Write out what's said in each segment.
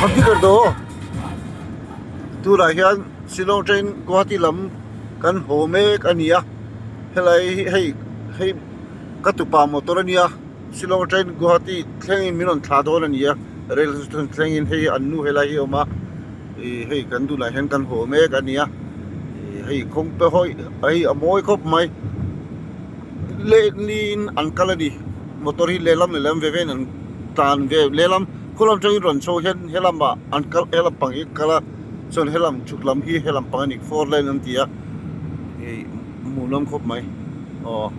Computer do tunah hian Shillong train Guwahati lam kan haw mek a ni a helai hi hei hei ka tupa motor a nia Shillong train Guwahati thlengin min rawn thlah dawn a ni a rail station thlengin hei an nu helai hi a awm a ih hei kan tunah hian kan haw mek a ni a ih hei kawng te hawi hei a mawi khawp mai. Lehliin an kal a ni motor hi lehlam lehlam ve vein an tlan ve lehlam khawlam atangin rawn chho hian helamah an kal helam pang hi an kal a chuan helam chhuk lam hi helam pang a ni four lane an ti a ih hmuhnawm khawp mai aw.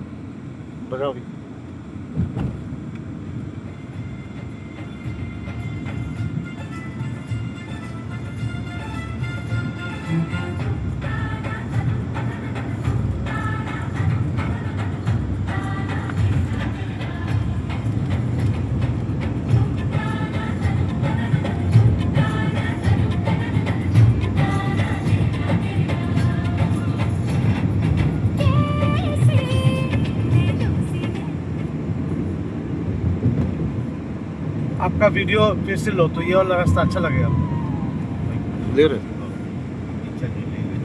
आपका video फिर से लो तो ये वाला रास्ता अच्छा लगेगा ले रहे अच्छा जी ले ले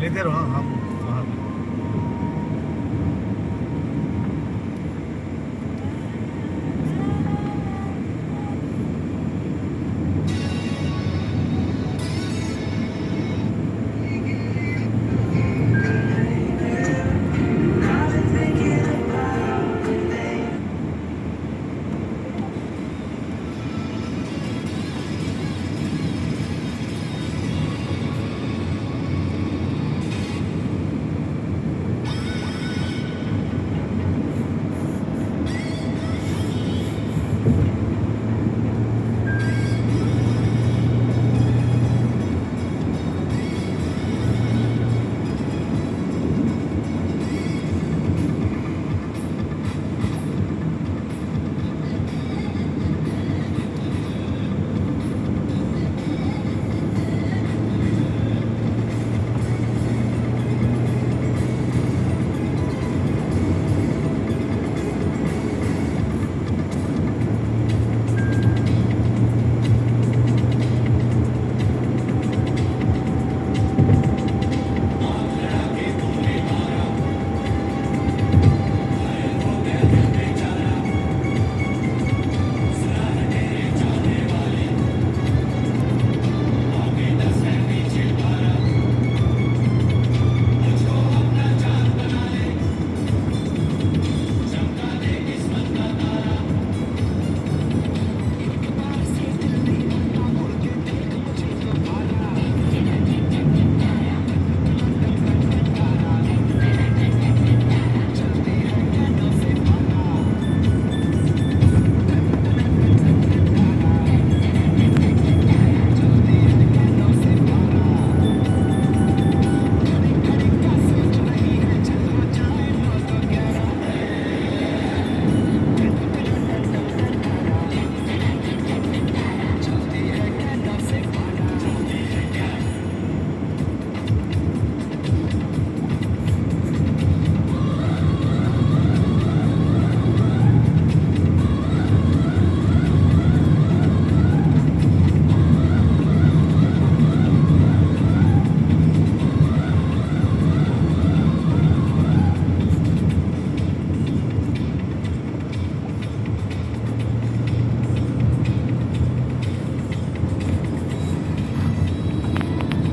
लेते रहो हम।